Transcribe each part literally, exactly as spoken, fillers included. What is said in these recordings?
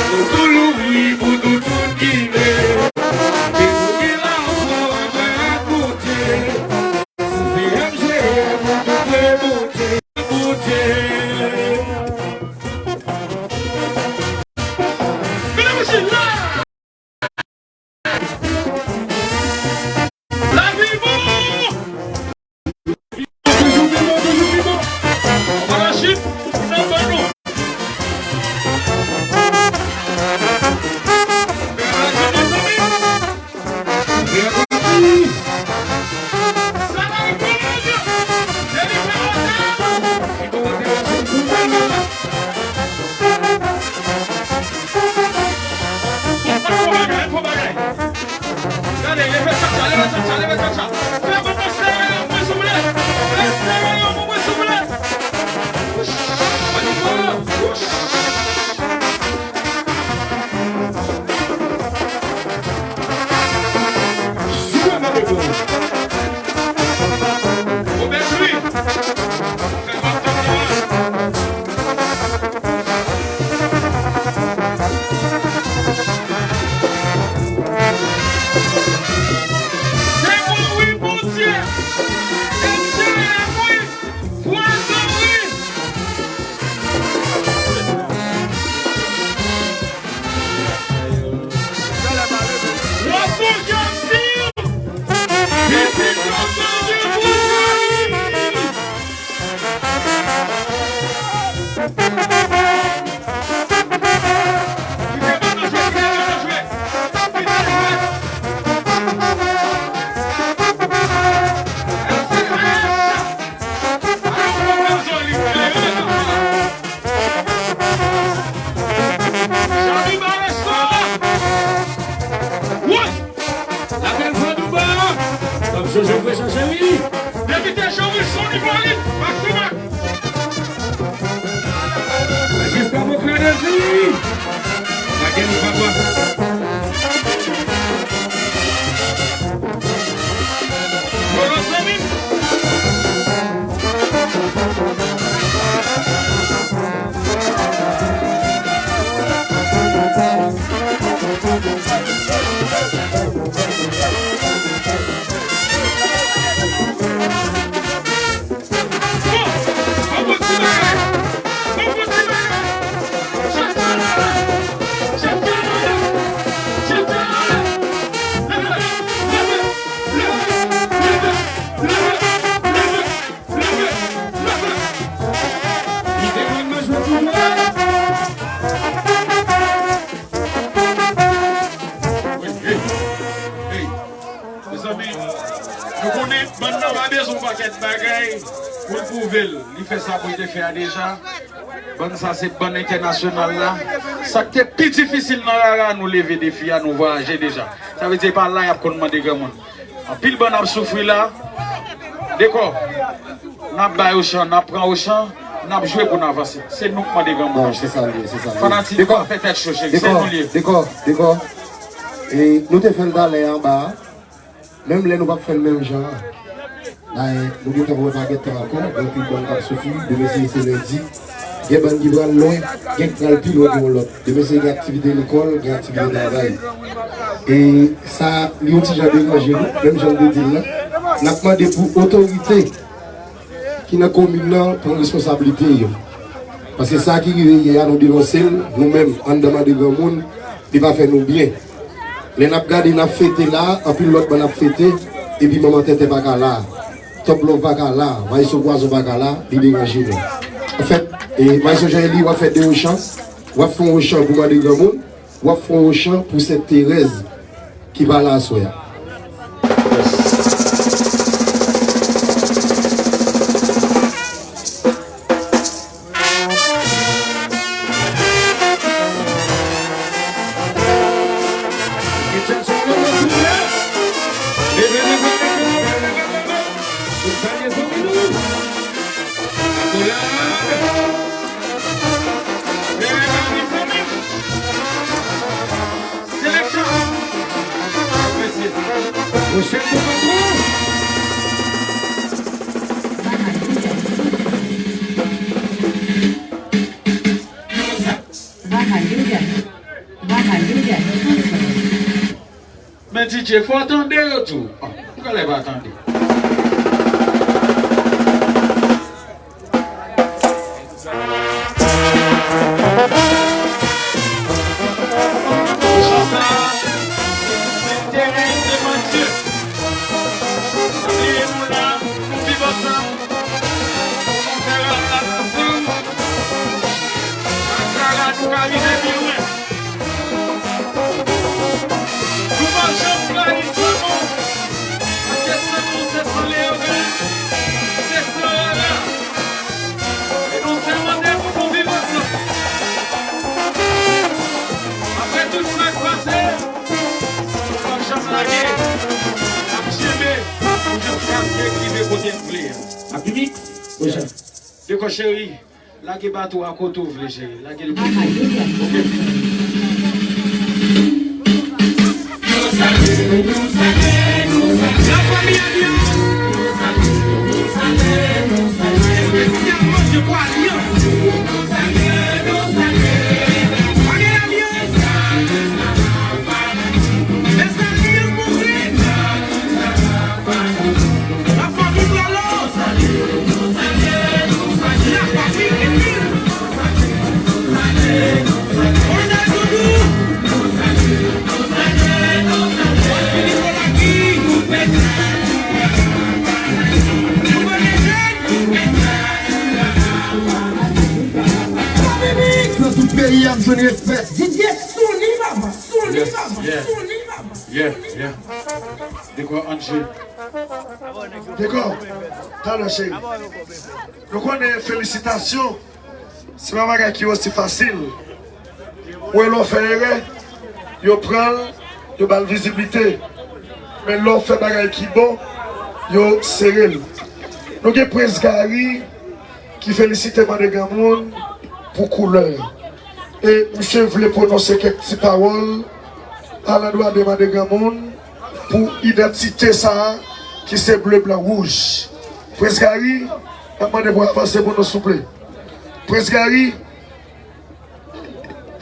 Tou louvri pou tout moun ki vle. Depi w gen lafwa w ap bay ak Bondye. Si se M J M ou tou vle Bondye, Bondye. Mesdames et messieurs, là! Lavi bon! Toujou pi bon, toujou pi bon. Anba la chit, nou nan ban nou. Sa va reponn. Delivery Hotel. Bon bagay, bon bagay. Gade, leve tchatcha, leve tchatcha, leve tchatcha. Fè bon, fè sere yo pou mwen, souple. Fè sere yo pou mwen, souple. Wouch! Annik mwen, wouch! Souple, mande bon. Obèj, wi. Fè m ap tann nou an. Se bon wi, Bondye. M J M wi. Pwazon wi. W ap sonje m si. Pitit yo sonje pou trayi. Chanmiba Resto. Woy! Lakay Fadouba! N ap chèche frè sa cheri. Depite Jean Wilson Hippolyte, back to back. Jiska Mokradezi. Lakay nou papa. Lolo zanmi m. Mezanmi, nou konnen bann nan pa bezwen yon pakèt bagay pou l pwouve l. Li fè sa pou l te fè a deja. Bann sa se bann entènasyonal la. Sa k te pi difisil nan rara, nou leve defi a, nou vwayaje deja. Sa vle di e pa la y ap konn mande granmoun. Anpil bann ap soufri la. Dekò. N ap bay Ochan, n ap pran Ochan, n ap jwe pou n avanse. Se nou k mande granmoun. Non, se sa l ye, se sa l ye. Fanatik pa fè tèt cho, cheri. Se nou l ye. Dekò, dekò. E nou te fè l talè anba a. Menm lè nou p ap fè l menm jan an. La, e, nou gentan pran yon pakèt tan ankò, gen anpil bann k ap soufri. Demen se, se lendi. Gen bann ki pral lwen, gen ki pral pi lwen ke yon lòt. Demen se gen aktivite lekòl, gen aktivite travay. E sa, li yon ti jan deranje nou, menm jan m te di l lan. N ap mande pou otorite ki nan komin nan pran responsablite yo. Paske sa ki rive yè a, nou denonse l, nou menm, anndan Mande Granmoun, li pa fè nou byen. Lè n ap gade, n ap fete la, anpil lòt bann ap fete, epi Manman Tenten pa ka la, Top Love pa ka la, Maestro Pwazon pa ka la, li deranje nou. Anfèt, e, Maestro Jean Élie, w ap fè de Ochan, w ap fè yon Ochan pou Mande Granmoun, w ap fè yon Ochan pou Sent Terèz ki pa la aswè a. Seleksyon. Pwochèn boukant Men D J, fò w tande yo tou. Ah, ou genlè pa tande. Jan sa a, se tèren, se Bondye. Ann leve nou la, nou viv ansanm, nou fè rap la ansanm. Ak Kara, nou ka rive pi lwen. Nou pa janm trayi san nou. Paske san nou, se san Leyogàn, se san Rara. E nou se randevou pou viv ansanm. Apre tout sa k pase, nou p ap janm lage. N ap kenbe pou jiskaske n rive kote n vle a. Happy Mix, Rojan. Deko cheri, lage bato a kote w vle, cheri. Lage l kote w vle. Ok. Lafanmi Alyans. Espesyalman, je crois, Alyans. Ann Alyans. Mes Alliés pour Christ. Lafanmi Lolo. Lafanmi Emile. Ronald Doudou. Philippe Olaguy. Nouvo Legend. Nan tout peyi a, m jwenn respè. Didier, sou li, papa. Sou li, papa. Sou li, papa. Yeah, yeah. Deko, Angie. Deko, talè, cheri. Nou konnen felisitasyon, se pa bagay ki osi fasil. Ou wè lè w fè erè, yo pran l, yo ba l viziblite. Men lè w fè bagay ki bon, yo sere l. Nou gen Prince Gary, ki felisite Mande Granmoun pou koulè. E misye vle pwononse kèk ti pawòl alandwa de Mande Granmoun pou idantite sa a ki se ble, blan, wouj. Prince Gary, m ap mande pou avanse pou nou, souple. Prince Gary,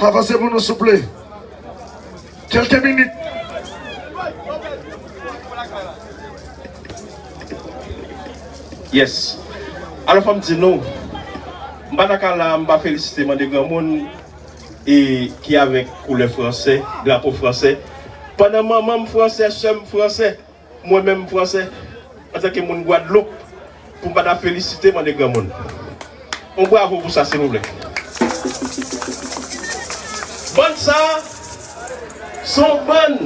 avanse pou nou, souple. Kèlke minit. Yes. Alò, fò m di nou, m pa ta ka la, m pa felisite Mande Granmoun, e ki avèk koulè fransè, drapo fransè. Pandan manman m fransè, sè m fransè, mwen menm fransè, antanke moun Gwadloup, pou m pa ta felisite Mande Granmoun. On bravo pou sa, silvouplè. Bann sa a, se yon bann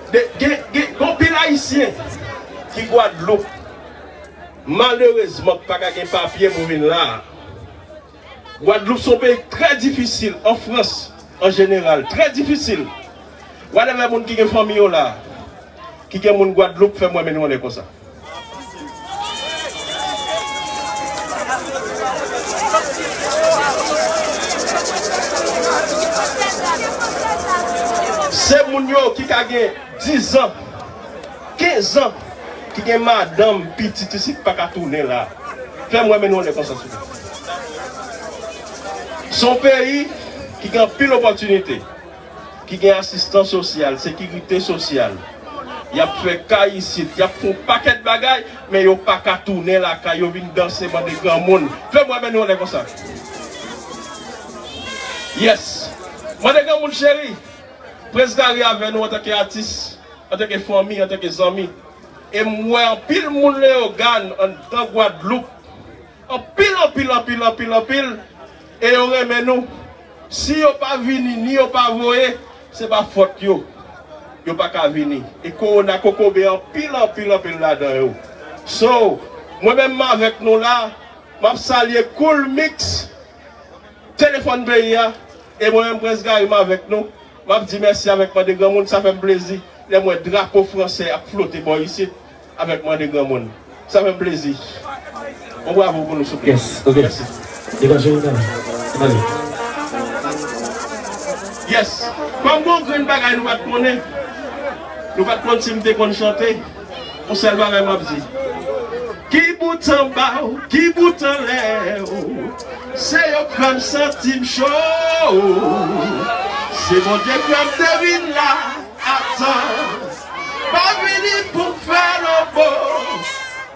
de, gen, gen, gen anpil Ayisyen ki Gwadloup, malerezman, ki pa ka gen papye pou vin la a. Gwadloup se yon peyi trè difisil, an Frans, an jeneral, trè difisil. Whatever moun ki gen fanmi yo la, ki gen moun Gwadloup, fè m wè men nou anlè konsa. Se moun yo ki ka gen diz an, kenz an, ki gen madanm, pitit isit, pa ka tounen la. Fè m wè men nou anlè konsa, souple. Se yon peyi ki gen anpil opòtinite, ki gen asistans sosyal, sekirite sosyal. Y ap fè kay isit, y ap fè yon pakèt bagay, men yo pa ka tounen lakay yo vin danse Mande Granmoun. Fè m wè men nou anlè konsa. Yes. Mande Granmoun cheri, Prince Gary avè nou antanke atis, antanke fanmi, antanke zanmi. E m wè anpil moun Leyogàn anndan Gwadloup. Anpil, anpil, anpil, anpil, anpil. E yo renmen nou. Si yo pa vini, ni yo pa voye, se pa fòt yo. Yo pa ka vini. E kowona kokobe anpil, anpil, anpil ladan yo. So, mwen menm m avèk nou la, m ap salye Cool Mix, Telefòn peyi a, e mwen menm Prince Gary m avèk nou. M ap di mèsi avèk Mande Granmoun, sa fè m plezi lè m wè drapo fransè ap flote bò isit avèk Mande Granmoun. Sa fè m plezi. On bravo pou nou, souple. Yes, ok. Mèsi. Degaje w, Dani. Ale. Yes. Kòm gon grenn bagay nou pa t konnen, nou pa t konn si m te konn chante. Yon sèl bagay m ap di. Ki bout anba w, ki bout anlè w, se yo k fè m santi m cho. Se Bondye k fè m te vin la, ak Pa vini pou fè lobo,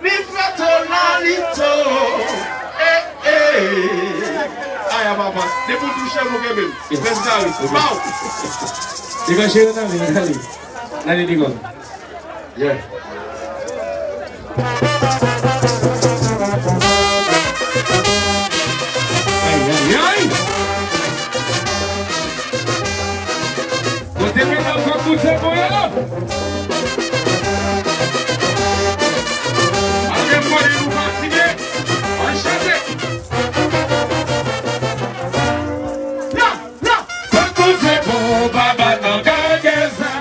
ni fè tonalito. Eh, eh. Aya papa, depi w touche m, ou kenbe m. Yes. Prens Gary, baw. Degaje yo nan li, nan li. Nan li, Degon. Yeah. Ay, ay, ay! Kote medam k ap boute pou yo? Ann mande nou fatige. Ann chante. La, la. Fòk nou se bon baba nan gagè sa.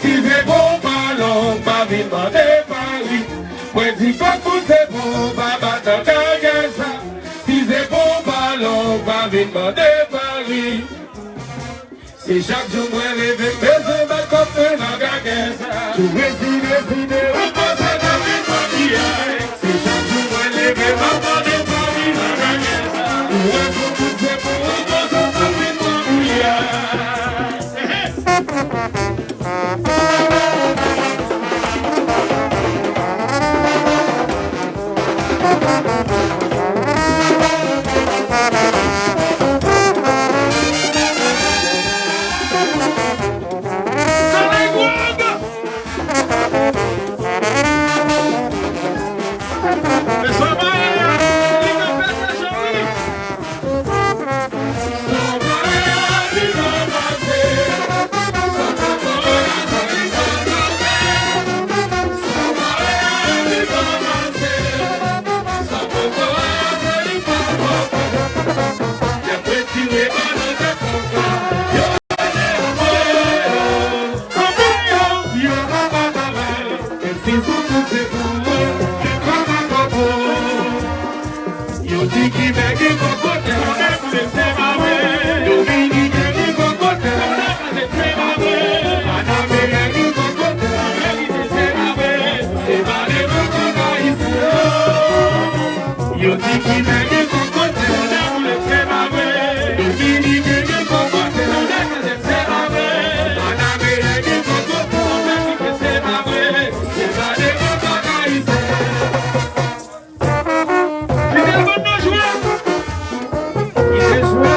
Si se bon balon, pa vin mande Paris. Mwen di fòk nou se bon baba nan gagè sa. Si se bon balon, pa vin mande Paris. Se chak jou mwen leve, m bezwen bay kòb mwen nan gagè sa. Tou resi deside ou panse nan vin manti a. Se chak jou mwen leve, m ap mande Paris nan gagè sa. Ou wè sou tout se pou ou panse nan vin manti a. Yo di ki bèk gen kòk kote, yo lè pou lese mare. Dominiken gen kòk kote, yo lè pou lese mare. Panamenyen gen kòk kote, yo lè pou lese mare. Se mare pou kòk ayisyen. Yo di ki bèk gen kòk kote, yo lè pou lese mare. Dominiken gen kòk kote, yo lè pou lese mare. Panamenyen gen kòk kote, yo lè pou lese mare. Se mare pou kòk ayisyen. Kite l bann nan jwe. Kite jwe.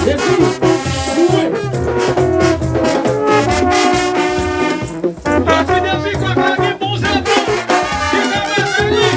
Jezi, jwe. Pati depi kote gen bon zèl blan. Kite bateri.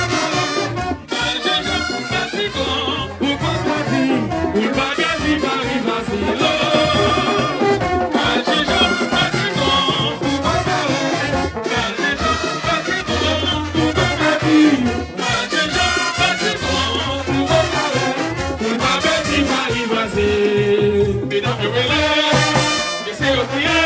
Bal jenjanm, bal sitwon, ou pa ka di, ou pa ka di Paris fasil, oh. Bal jenjanm, bal sitwon, ou pa ka wè. Bal jenjanm, bal sitwon, ou pa ka di. Bal jenjanm, bal sitwon, ou pa ka wè. Ou pa ka di Paris fasil. Medam yo rele, mesye yo kriye.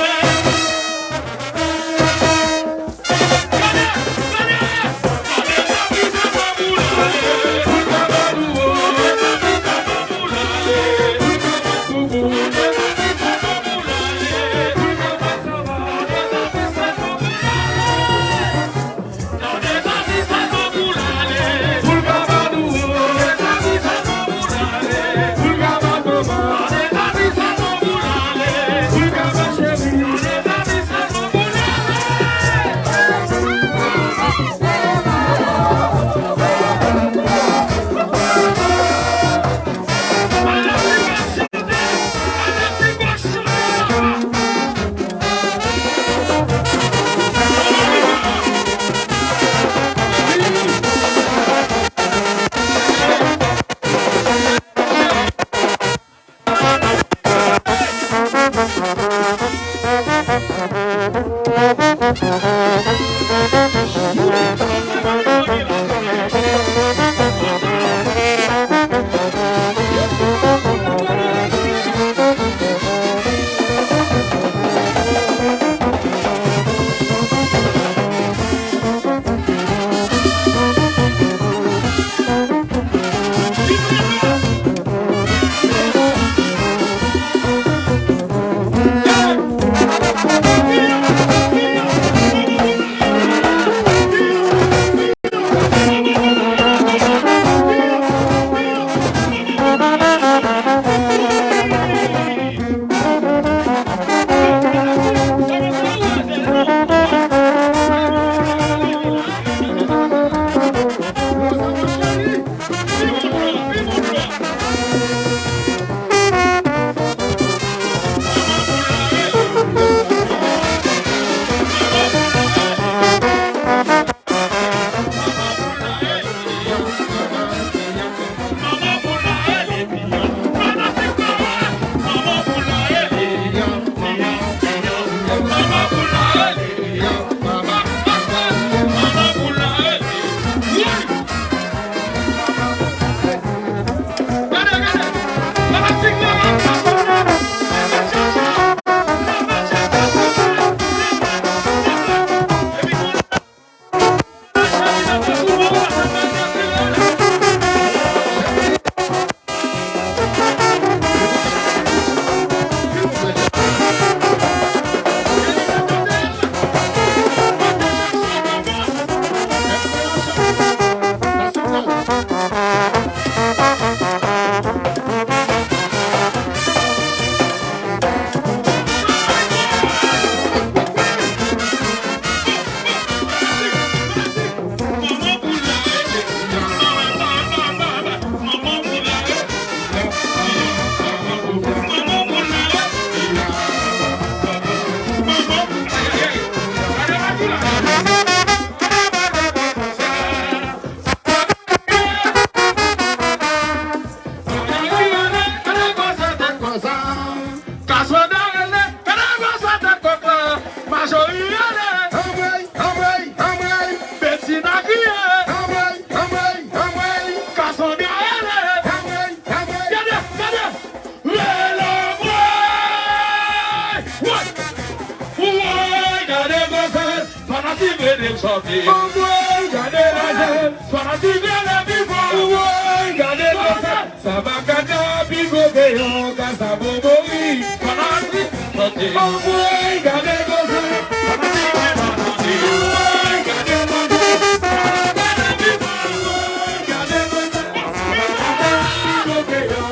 Anmwey, gade lajan. Fanatik la pi fò. Anmwey, gade konsa. Sa makak la pi gwo ke yon kasa bobori. Fanatik, anmwey, gade konsa. Fanatik la pi fò. Anmwey, gade konsa. Sa makak la pi fò. Anmwey, gade konsa. Sa makak la pi gwo ke yon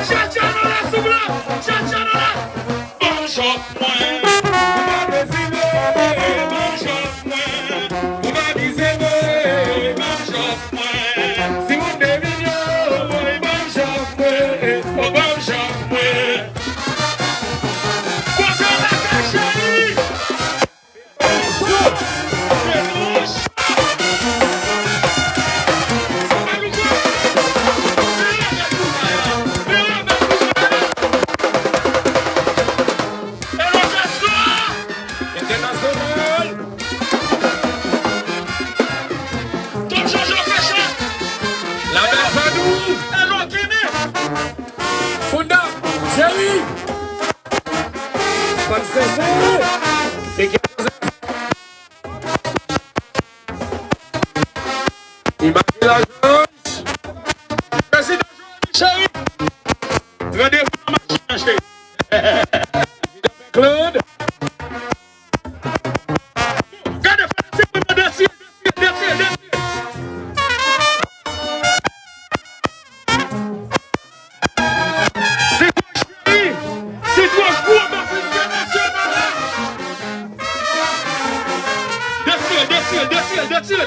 Tchatcha nan la, souple! Tchatcha nan la! Ban m chòf mwen. Ou pa dezide, ban m chòf mwen. Ou pa dezide, ban m chòf mwen. Si moun de milyon, ban m chòf mwen. Ban m chòf mwen. Kote w lakay cheri? Entènasyonal. Ton Jojo Fashion. La belle Fadou. Funda, cheri. Fann sese. Se ki Imaj la George. Prezidan Johnny cheri. Randevou nan machin nan cheri. Prezidan Claude. Gade fanatik mwen nan desye, desye, desye, desye. Sitwon cheri, sitwon gwo nan entènasyonal la. Desye, desye, desye, desye.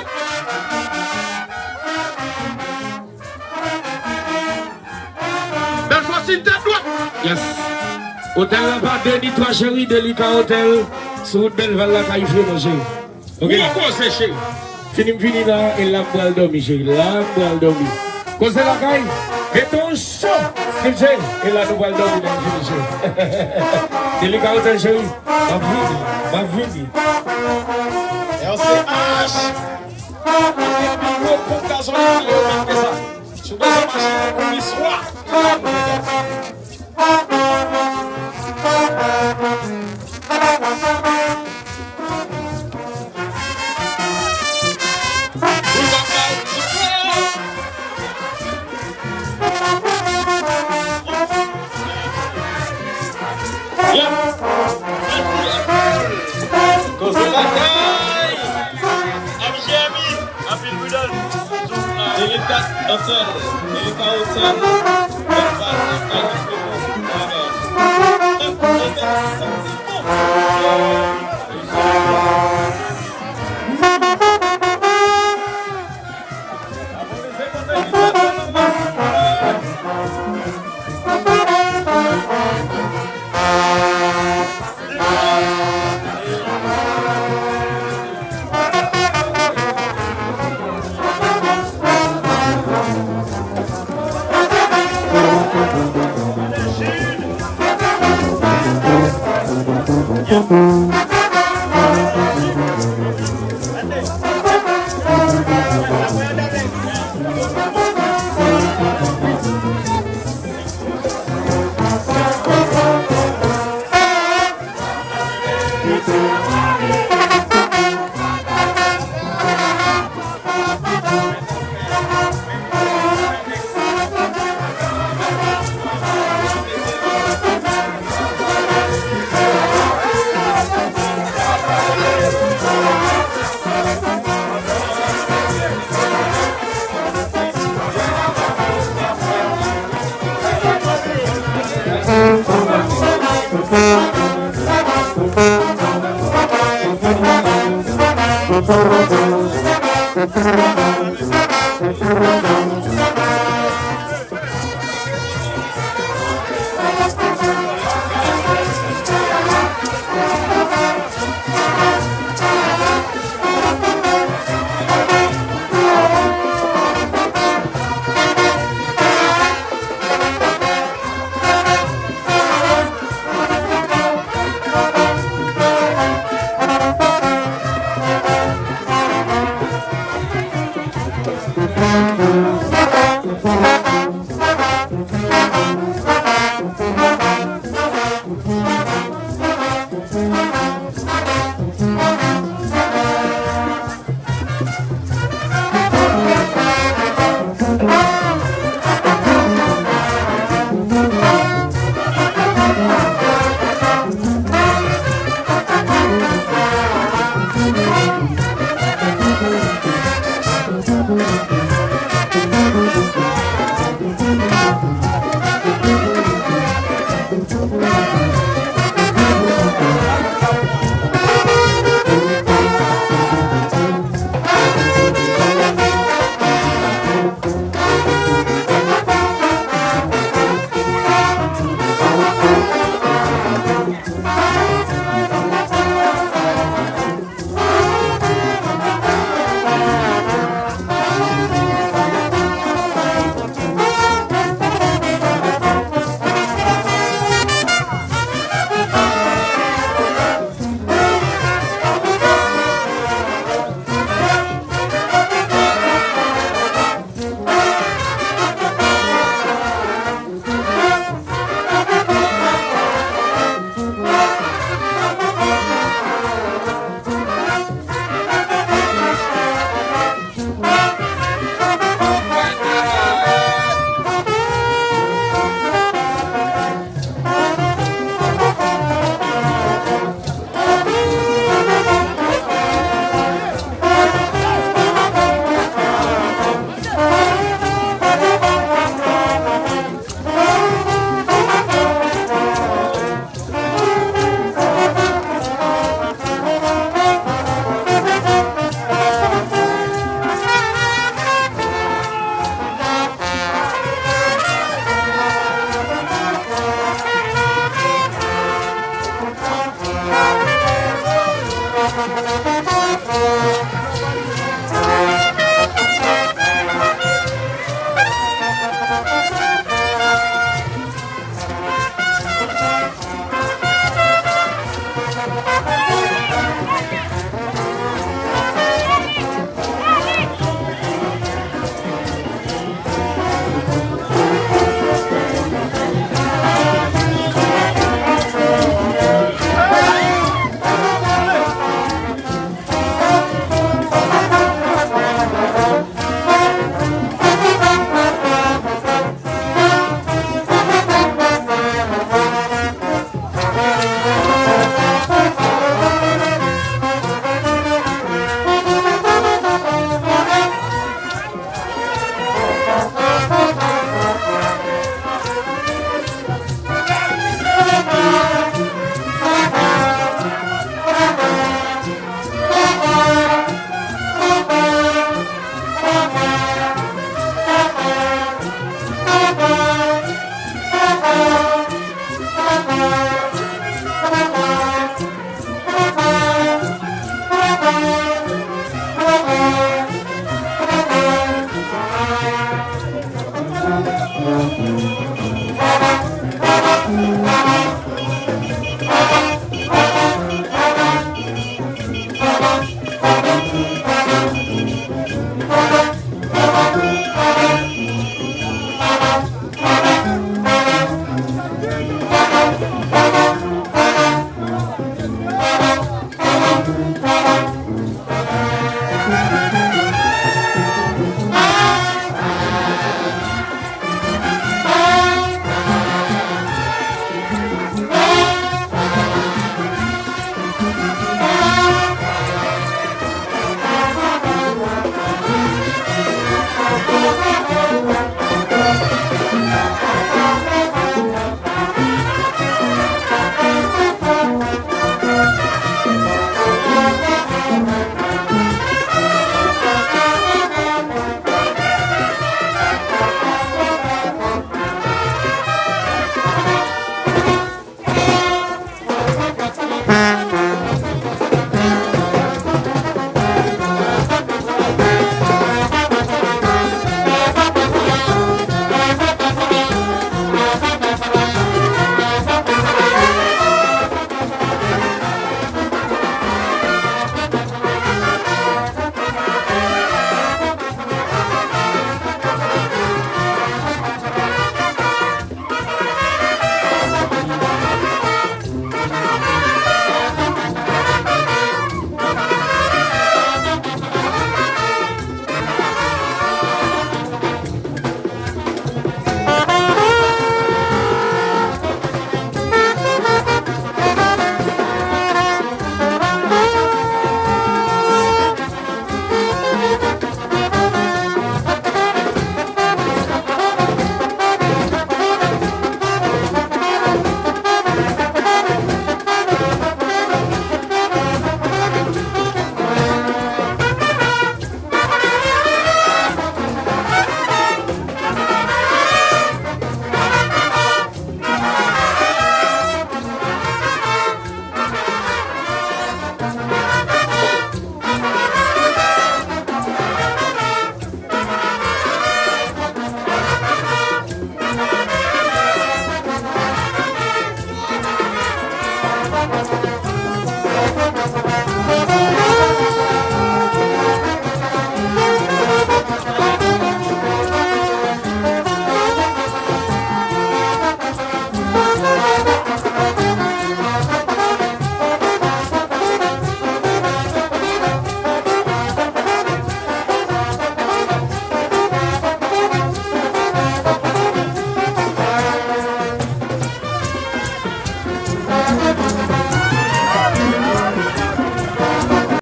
Bèl Fòsin tèt dwat. Yes. Otèl la pa de ni twa cheri, Delika Otèl, sou wout Belval la, kay Freman cheri. Ok. Gwo koze cheri. Fini m vini la, e la m pral dòmi cheri, la m pral dòmi. Koze lakay, mete yon cho, Steve J, e la nou pral dòmi lè m fini cheri. Delika Otèl cheri, m ap vini, m ap vini. L C H. Epi gwo ponp gazolin nan yo mete sa. Si w bezwen machin pou istwa, la pou fè gaz. Boulevard Marie Dupré. Yep. Koze lakay. Ami Jeremy, anpil boudal. Delika Hotel, Delika Hotel. Bèl bal, bèl bal.